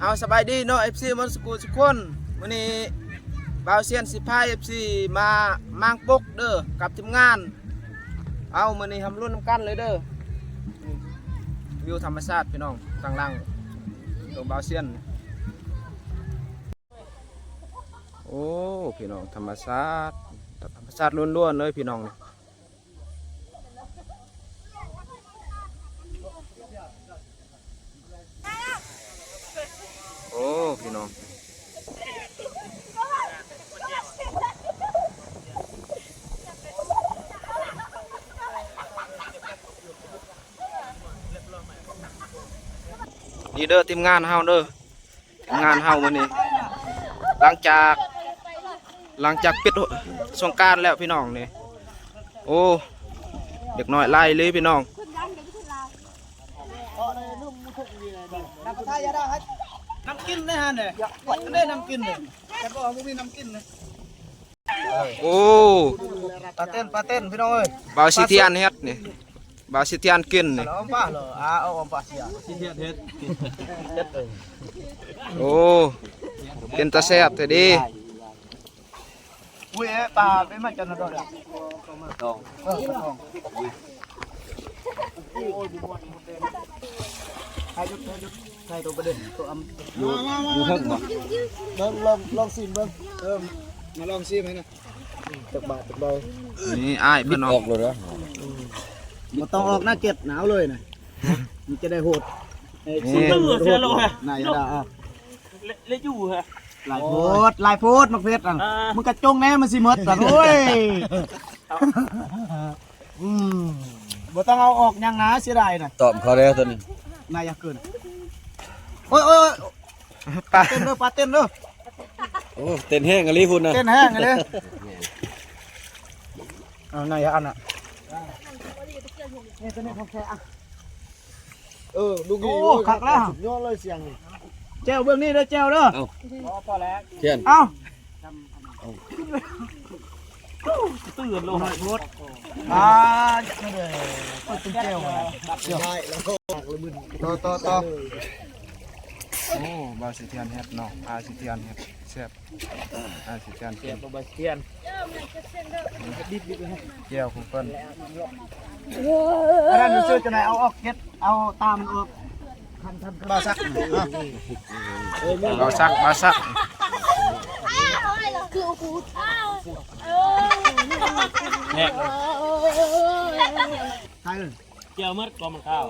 ເອົາ ສະບາຍດີເນາະ ເອັຟຊີ ໝົດສຸຂູສຸຄົນ. ມື້ນີ້ບ່າວຊຽນຊິພາ ເອັຟຊີ ມາມ້າງປົກເດີກັບທີມງານ. ເອົາ ມື້ນີ້ເຮົາມາລຸ້ນນຳກັນເລີຍເດີ. ວິວທຳມະຊາດພີ່ນ້ອງ ທາງຫຼັງໂຕບ່າວຊຽນ. ໂອ້ ພີ່ນ້ອງ ທຳມະຊາດ ທຳມະຊາດລ້ວນໆເລີຍພີ່ນ້ອງ. ໂອ້ ພີ່ນ້ອງ ນີ້ເດີ ທີມງານເຮົາເດີ. ງານເຮົາມື້ນີ້ ຫຼັງຈາກ ຫຼັງຈາກປິດສົງການແລ້ວພີ່ນ້ອງນີ້. ໂອ້ ເດັກນ້ອຍຫຼາຍເລີຍພີ່ນ້ອງ. ນ້ຳກິນເດ້ຫັ້ນເດ້ ເດ້ນ້ຳກິນເດ້ ແຕ່ບໍ່ ບໍ່ມີນ້ຳກິນເດ້. ໂອ້ ປາເຕັນ ປາເຕັນພີ່ນ້ອງເອີຍ. ບ່າວສີທຽນເຮັດນີ້ ບ່າວສີທຽນກິນນີ້. ເອົາປາເລີ ອາ ເອົາປາເສຍ ສີທຽນເຮັດ. ໂອ້ ເປັນຕາແຊບແທ້ເດ. ອຸ້ຍ ເອ ປາເປັນມາຈາກນະດອກ. ດອງ ເອີ ດອງ. ໃສ່ໂຕປະເດັນ ໂຕອຳ ຢູ່ ຢູ່ເທິງບໍ່? ເບິ່ງ ລອງ ລອງຊີມເບິ່ງ. ເອີ ມາລອງຊີມໃຫ້ນະ. ຈັກບາດ ຈັກໃບ. ນີ້ອ້າຍເພິ່ນເນາະ ອອກໂລດເດີ. ບໍ່ຕ້ອງອອກນະ ເກັບນະ ເອົາເລີຍນະ ມັນຈະໄດ້ໂຫດ. ເອີ ຊີມເບິ່ງ ເຫຼືອເສືອໂລດນະ ຢ່າດາ. ເລະ ເລະຢູ່ຮະ ຫຼາຍໂພດ ຫຼາຍໂພດໝາກເຜັດຫັ້ນ. ອ່າ ມຶງກະຈົ່ງແນ່ ມັນຊິໝົດ. ໂອ້ຍ ອືມ ບໍ່ຕ້ອງເອົາອອກຫຍັງນະ ເສຍດາຍນະ. ຕອບເຂົາແລ້ວຕົວນີ້ ນາຍຢາກເກີນ. ໂອ້ຍ ໂອ້ຍ ໂອ້ຍ ປາເຕັ້ນເດີ ປາເຕັ້ນເດີ. ໂອ້ ເຕັ້ນແຮງອີ່ຫຼີພຸ້ນນະ ເຕັ້ນແຮງອີ່ຫຼີ. ເອົາ ນາຍຢາກອັນນະ ນີ້ຕົວນີ້ຂອງແທ້ອະ. ເອີ ລູກນີ້ ໂອ້ ໂອ້ຍ ຄັກແລ້ວ ສຸດຍອດເລີຍສຽງນີ້. ແຈ່ວເບິ່ງນີ້ເດີ ແຈ່ວເດີ. ເອົາ ພໍ ພໍແລ້ວ ທຽນ ເອົາ ຕື່ນໂລດ ນ້ອຍໂພດ. ອ່າ ເອົາເດີ ເປີດເປັນແຈ່ວ. ຕໍ່ ຕໍ່ ຕໍ່. ໂອ້ ບ່າວສີທຽນເຮັດເນາະ ພາສີທຽນເຮັດ ແຊບ. ອ່າ ສີທຽນ ແຈ່ວຂອງເພິ່ນ ອັນນັ້ນຊື່ຈັ່ງໃດ ເອົາອອກເຮັດ ເອົາຕາມັນອອກ. ບ່າວສັກ ບ່າວສັກ ບ່າວສັກ. ແນ່ ໃສ່ເລີຍ ແຈ່ວໝົດກໍມັນຂາວ.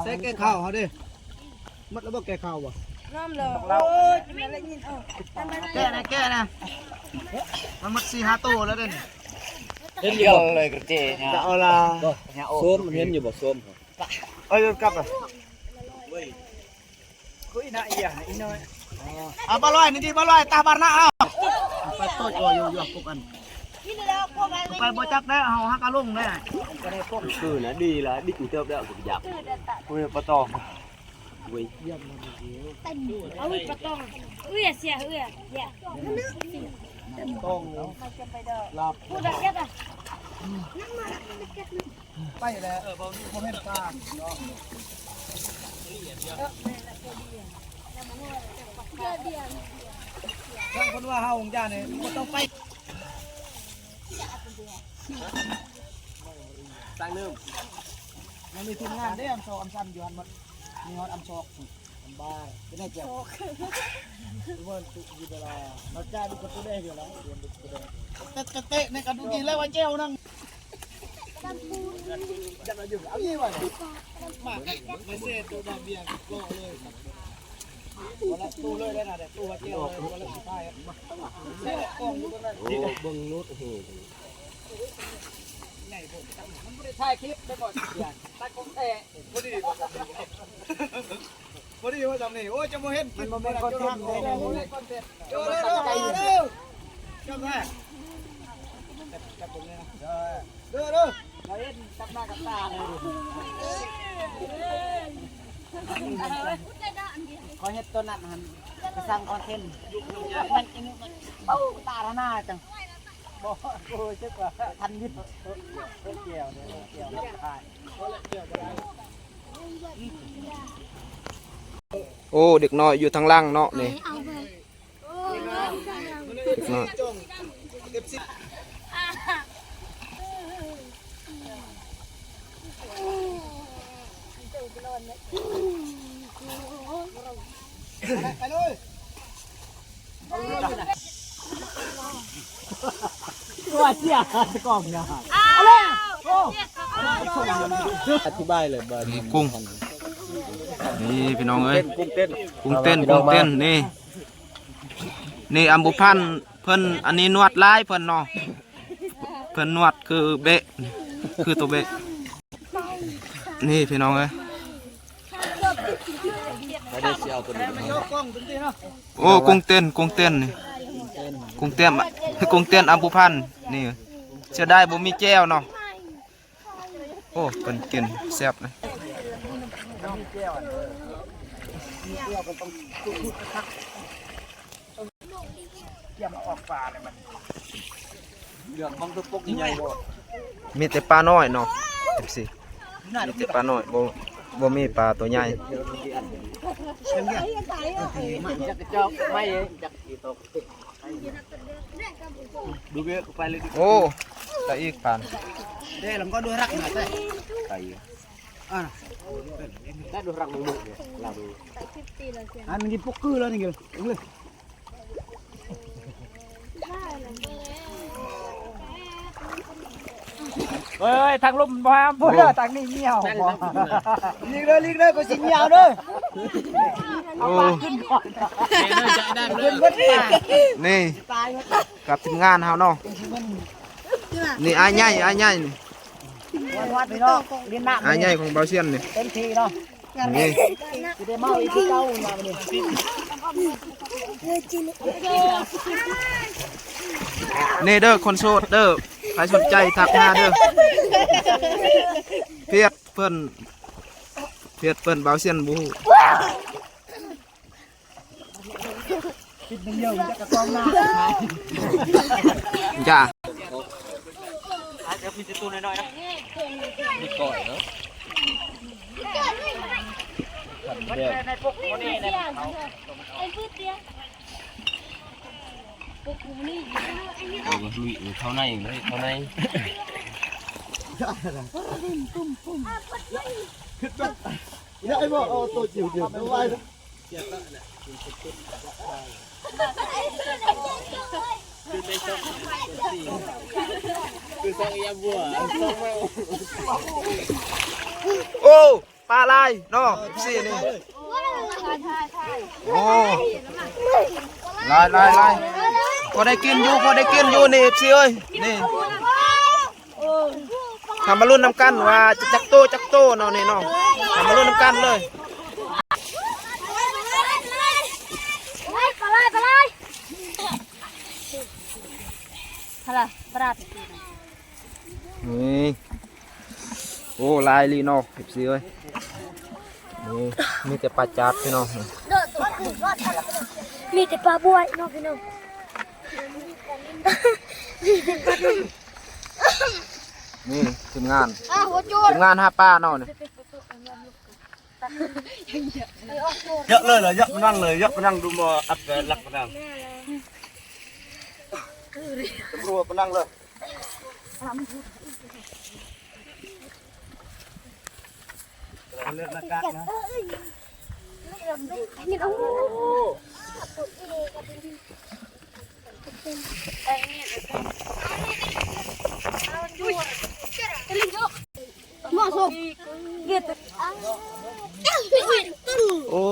ໃສ່ແກ່ເຂົ້າເຮົາເດ້. ໝົດແລ້ວບໍ່ແກ່ເຂົ້າບໍ່? ນ້ຳເລີຍ ໂອ້ຍ ກິນແລ້ວໄດ້ຍິນ. ເອີ ແກ່ນະ ແກ່ນະ ມັນໝົດສີ່ຫ້າໂຕແລ້ວເດ້ນີ້. ເຫັນຢູ່ບໍ່? ເອົາລະ ໂຊມ ເຫັນຢູ່ບໍ່ ໂຊມ? ເອີ ກັບ ຄຸຍນະ ອີຫຍັງອີນ້ອຍ. ເອົາ ບ່າວລອຍນີ້ຕິ ບ່າວລອຍ ຕາບານນະ ເອົາ ໄປໂຕດ ຢູ່ ຢູ່ ຢູ່ ພວກອັນ ໄປບໍ່ຈັກໄດ້ ເຮົາຫາກະລົງໄດ້. ຄືນະ ດີລະ ດີເຕີບແລ້ວ ຢາກ ໂອ້ຍ ປາຕອງ ເວີຍ ເອົາປາຕອງ ເອື້ອຍເສຍ ເອື້ອຍ ຕອງ ລາບ ຜູ້ໃດເກັບອະ ໄປແລ້ວ ເອີ ບໍ່ ບໍ່ແມ່ນປາເນາະ. ເພິ່ນວ່າເຮົາຫຍັງນີ້ບໍ່ຕ້ອງໄປ ສ້າງເນີມ ມັນມີທີມງານເດ້ ອຳຊອກອຳຊຳຢູ່ຫັ້ນໝົດ ມີຮອດອຳຊອກ ອຳບາ ເປັນໄງແຈ່ວ ເພິ່ນຢູ່ເວລາ ມາຈ່າຍເປັນຄົນໂຕແດງຢູ່ແລ້ວ ເຕະ ເຕະໃນກະດູກີແລ້ວວ່າແຈ່ວນັ້ນ. ຈັບລະຢູ່ ເອົານີ້ວ່າ ມາ ມາເສດໂຕດອກເບ້ຍເກາະເລີຍ ບໍ່ລະຕູ້ເລີຍໄດ້ນະ ແຕ່ຕູ້ວ່າແຈ່ວເລີຍ ບໍ່ລະສຸດທ້າຍ ເສດກອງຢູ່ເບິ່ງນັ້ນ ໂອ້ ເບິ່ງໂລດ ໂອ້ໂຫ ໃຫຍ່ໂພດ ມັນບໍ່ໄດ້ຖ່າຍຄລິບໄດ້ບໍ່ ຕັດຂອງແທ້ ພໍດີບໍ່ ພໍດີວ່າຈຳນີ້ ໂອ້ຍ ຈະບໍ່ເຫັນ ມັນບໍ່ແມ່ນຄອນເທັນເດ້ ບໍ່ແມ່ນຄອນເທັນ ເດີ ເດີ ເດີ ເດີ ເດີ ເດີ ເດີ ເດີ ເດີ ເດີ ເຮົາເຫັນກັບໜ້າກັບຕາເລີຍ ຂ້ອຍເຮັດຕົວນັ້ນຫັ້ນ ໄປສ້າງຄອນເທັນ ມັນກິນ ເປົ້າ ຕາທະນາຈັ່ງ ບໍ່ ໂອ້ຍ ເຈັບວ່າ ທັນວິດ ແກ້ວເດີ ແກ້ວ ແລ້ວຂາຍ ບໍ່ລະ ແກ້ວບໍ່ໄດ້. ໂອ້ ເດັກນ້ອຍຢູ່ທາງຫຼັງເນາະນີ້ ເດັກນ້ອຍ. ອະທິບາຍເລີຍບາດນີ້ ກຸ້ງ ນີ້ພີ່ນ້ອງເອີຍ ກຸ້ງເຕັ້ນ ກຸ້ງເຕັ້ນ ກຸ້ງເຕັ້ນ ນີ້ ນີ້ອຳບູພັນ ເພິ່ນ ອັນນີ້ໜວດຫຼາຍເພິ່ນເນາະ ເພິ່ນໜວດຄືເບະ ຄືໂຕເບະ ນີ້ພີ່ນ້ອງເອີຍ. ໂອ້ ກຸ້ງເຕັ້ນ ກຸ້ງເຕັ້ນນີ້ ກຸ້ງເຕັ້ນ ກຸ້ງເຕັ້ນອຳບູພັນນີ້ ເສຍດາຍບໍ່ມີແຈ່ວເນາະ. ໂອ້ ເພິ່ນກິນແຊບເລີຍ. ມີແຕ່ປານ້ອຍເນາະ ເອັຟຊີ ມີແຕ່ປານ້ອຍ ບໍ່ ບໍ່ມີປາໂຕໃຫຍ່. ໂອ້ ຕາອີກປານ ເອີຍ ທາງລົມບໍ່ຫ້າມ ໂອ້ ພຸ້ນເດີ ທາງນີ້ຍ່ຽວ. ລີກເດີ ລີກເດີ ຂ້ອຍຊິຍ່ຽວເດີ. ໂອ້ ນີ້ ກັບທີມງານເຮົາເນາະ ນີ້ອ້າຍໃຫຍ່ ອ້າຍໃຫຍ່ນີ້ ອ້າຍໃຫຍ່ຂອງບ່າວຊຽນນີ້ ເຕັມທີ່ເນາະ. ນີ້ ຊິໄດ້ເມົາອີກຄືເກົ່ານະມື້ນີ້. ນີ້ເດີ ຄົນໂສດເດີ ໃຜສົນໃຈທັກມາເດີ. ເພດເພິ່ນ ເພດເພິ່ນ ບ່າວຊຽນບໍ່ຮູ້. ເອົາລຸຍເຂົ້າໃນເລີຍ ເຂົ້າໃນ. ໄດ້ບໍ່ ເອົາໂຕຈິ້ວດຽວໄວ້. ໂອ້ ປາຫຼາຍເນາະ ເອັຟຊີນີ້. ໂອ້ ຫຼາຍໆໆ ພໍໄດ້ກິນຢູ່ ພໍໄດ້ກິນຢູ່ນີ້ ເອັຟຊີເອີຍ ນີ້. ເຮົາມາລຸ້ນນຳກັນວ່າຈະຈັກໂຕ ຈັກໂຕເນາະນີ້ເນາະ ເຮົາມາລຸ້ນນຳກັນເລີຍ. ປາຫຼາຍ ປາຫຼາຍ ປາຫຼາຍ ນີ້ ໂອ້ ຫຼາຍອີ່ຫຼີເນາະ ເອັຟຊີເອີຍ. ນີ້ ມີແຕ່ປາຈາດພີ່ນ້ອງ ມີແຕ່ປາບວຍເນາະພີ່ນ້ອງ ມີແຕ່ປາ ນີ້ທີມງານ ທີມງານຫາປາເນາະນີ້. ເຍາະເລີຍລະ ເຍາະມານັ່ງເລີຍ ເຍາະມານັ່ງດູໝໍອັບແບບລັກມານັ່ງ ຕຳຫຼວດມານັ່ງເລີຍ. ເລືອກໜ້າກາກນະ. ໂອ້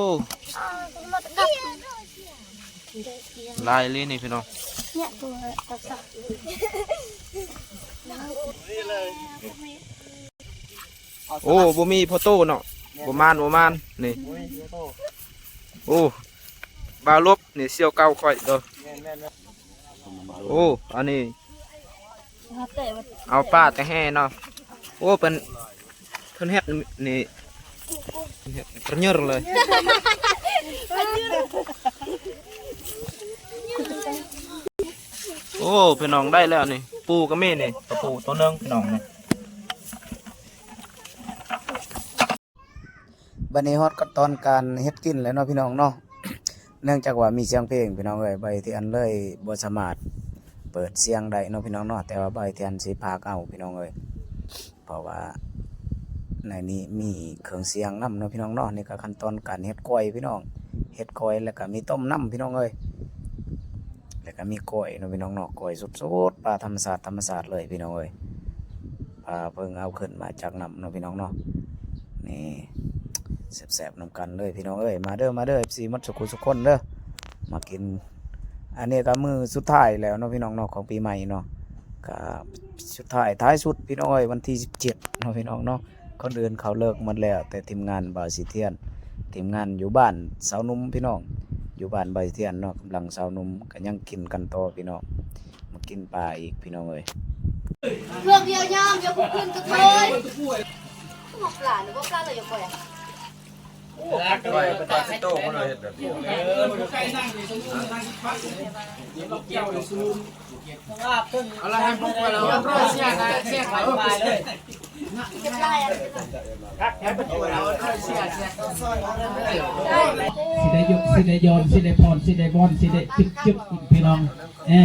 ຫຼາຍອີ່ຫຼີນີ້ພີ່ນ້ອງ. ໂອ້ ບໍ່ມີພໍ່ໂຕເນາະ ບໍ່ມານ ບໍ່ມານນີ້. ໂອ້ ບ່າວລົບນີ້ສ່ຽວເກົ່າຂ້ອຍເດີ. ໂອ້ ອັນນີ້ເອົາປາແຕ່ແຫເນາະ. ໂອ້ ເພິ່ນ ເພິ່ນເຮັດນີ້ ເຮັດປະເຍີລະເລີຍ. ໂອ້ ພີ່ນ້ອງ ໄດ້ແລ້ວນີ້ ປູກະມີນີ້ ຕະປູໂຕໜຶ່ງພີ່ນ້ອງນີ້. ບັດນີ້ຮອດຂັ້ນຕອນການເຮັດກິນແລ້ວເນາະພີ່ນ້ອງເນາະ. ເນື່ອງຈາກວ່າມີສຽງເພງພີ່ນ້ອງເອີຍ, ບ່າວເທຍນເລີຍບໍ່ສາມາດເປີດສຽງໄດ້ເນາະພີ່ນ້ອງເນາະ, ແຕ່ວ່າບ່າວເທຍນຊິພາກເອົາພີ່ນ້ອງເອີຍ. ເພາະວ່າໃນນີ້ມີເຄື່ອງສຽງນຳເນາະພີ່ນ້ອງເນາະ. ນີ້ກໍຂັ້ນຕອນການເຮັດກ້ອຍພີ່ນ້ອງ, ເຮັດກ້ອຍແລ້ວກໍມີຕົ້ມນຳພີ່ນ້ອງເອີຍ, ແລ້ວກໍມີກ້ອຍເນາະພີ່ນ້ອງເນາະ. ກ້ອຍສົດໆ ປາທຳມະຊາດ ທຳມະຊາດເລີຍພີ່ນ້ອງເອີຍ, ປາເພິ່ງເອົາຂຶ້ນມາຈາກນ້ຳເນາະພີ່ນ້ອງເນາະ. ນີ້ແຊບໆນຳກັນເລີຍພີ່ນ້ອງເອີຍ. ມາເດີ ມາເດີ ເອັຟຊີ ໝົດສຸກຜູ້ສຸກຄົນເດີ ມາກິນ. ອັນນີ້ກໍມື້ສຸດທ້າຍແລ້ວເນາະພີ່ນ້ອງເນາະ ຂອງປີໃໝ່ເນາະ, ກໍສຸດທ້າຍທ້າຍສຸດພີ່ນ້ອງເອີຍ, ວັນທີສິບເຈັດເນາະພີ່ນ້ອງເນາະ. ຄົນອື່ນເຂົາເລີກໝົດແລ້ວ ແຕ່ທີມງານບ່າວສີທຽນ, ທີມງານຢູ່ບ້ານຊາວໜຸ່ມພີ່ນ້ອງ, ຢູ່ບ້ານບ່າວສີທຽນເນາະ, ກຳລັງຊາວໜຸ່ມກໍຍັງກິນກັນຕໍ່ພີ່ນ້ອງ. ມາກິນປາອີກພີ່ນ້ອງເອີຍ. ເພື່ອວຽວຍາມ ວຽວຜູ້ຂຶ້ນກະເທີຍ ໝາກປລາ ຫຼືບໍ່ປລາເລີຍ ຢ່າປ່ອຍ. ເອົາລະ ໃຫ້ບຸກໄປແລ້ວ ຮ້ອຍເຊຍນະ ເຊຍນະ ເຂົາ ຊິໄດ້ຍົກ ຊິໄດ້ຢອນ ຊິໄດ້ຜ່ອນ ຊິໄດ້ບ່ອນ ຊິໄດ້ຈຶບໆ ພີ່ນ້ອງ. ເອີ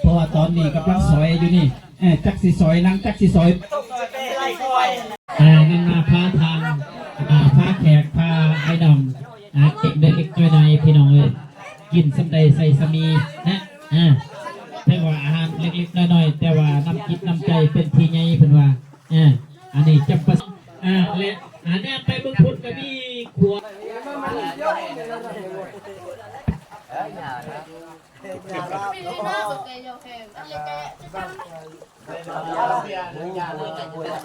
ເພາະວ່າຕອນນີ້ກຳລັງຊອຍຢູ່ນີ້. ເອີ ຈັກຊິຊອຍນາງ ຈັກຊິຊອຍ ເອີ ນັ້ນນະ ພາທາງ ອ່າ ພາແຂກ ພາອ້າຍນ້ອງ ອ່າ ກິນເລັກໆນ້ອຍໆ ພີ່ນ້ອງເອີຍ, ກິນສ່ຳໃດໃສ່ສ່ຳນີ້ນະ. ອ່າ ຖືວ່າອາຫານເລັກໆນ້ອຍໆ ແຕ່ວ່ານ້ຳຈິດນ້ຳໃຈເປັນທີ່ໃຫຍ່ ເພິ່ນວ່າ. ອ່າ ອັນນີ້ຈຳປາ ອ່າ ແລະ ອ່າ ແນມໄປເບິ່ງພຸ້ນກໍມີຄົວ. ເປັນຫຍັງລະ?